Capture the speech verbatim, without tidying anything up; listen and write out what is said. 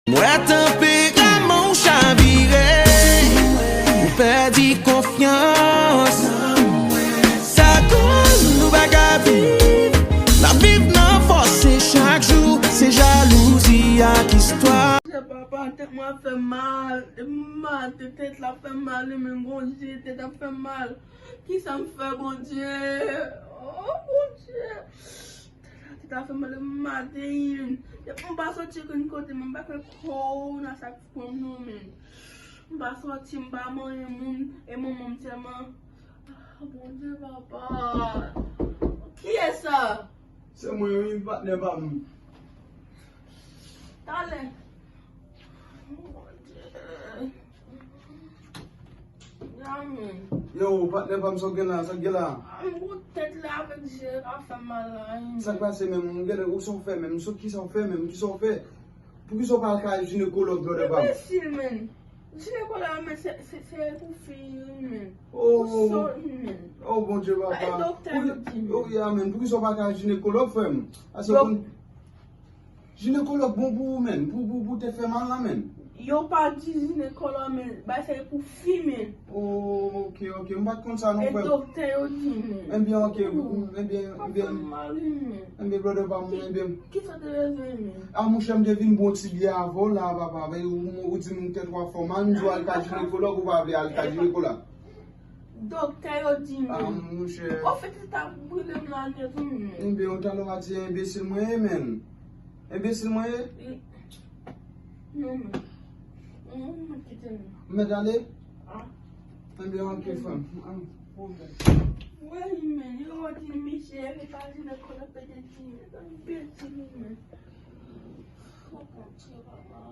M wè tanperaman w chavire, ou pèdi konfyans. Sa koz nou pa ka viv, n ap viv nan fòse chak jou, se jalouzi ak istwa. Papa, tèt mwen ap fè mal, depi maten tèt la ap fè mal, men gon je tèt ap fè mal. Kisa m fè, Bondye? Oh, Bondye! Tèt la fè mal maten. Depi m pa soti okenn kote, m pa kwè kòwona sa k pran m non, men. M pa soti, m pa manyen moun, e manman m sèlman. Ah, Bondye, papa. Kiyès sa? Se mwen, wi, patnè pa m. Talè. Bondye. Yo, patnè pa m, sa w gen la, sa w gen la? M gwo tèt la avèk je a fè mal la. Sa k pase menm? M gen ou sa w fè menm? Sou kisa w fè menm? Kisa w fè? Poukisa w pa al kay jinekològ, brother pa m? Enbesil, men. Jinekològ, men, se, se, se pou fi, men. Oh. Pou sòt, men. Oh, Bondye, papa. Ay, doktè yo di, men. Oh, yeah, men. Poukisa w pa kay jinekològ, frè m? Ase w konn Jinekològ bon pou ou, menn. Pou, pou, pou tèt fè mal la, menn. Yo pa di jinekològ, men bay sa e pou fi, menn. Oh, ok, ok. M pa t konn sa non, frè. E doktè yo di, menn. Ebyen, ok. Ebyen, ebyen, ebyen, brother pa m, ebyen. Kisa te bezwen, menn? A, monchè, m te vin bwè yon ti byè avè w la, papa. Ou, ou di m tèt w ap fè w mal, m di w al ka jinekològ, ou pa vle al ka jinekològ. Doktè yo di m. Ah, monchè. Ofèt, li t ap brile m la nèt, wi, men. Ebyen, ou talè w a di enbesil mwen ye, menn. Enbesil mwen ye? Non, men. Non, men, kite m. Mèt ale? Ah. Ebyen, ok, frè m. Ah, pwoblèm. Wi, men, yo di misye, li pa di nan kòlè pete di, enbesil, men. Oh, Bondye, papa.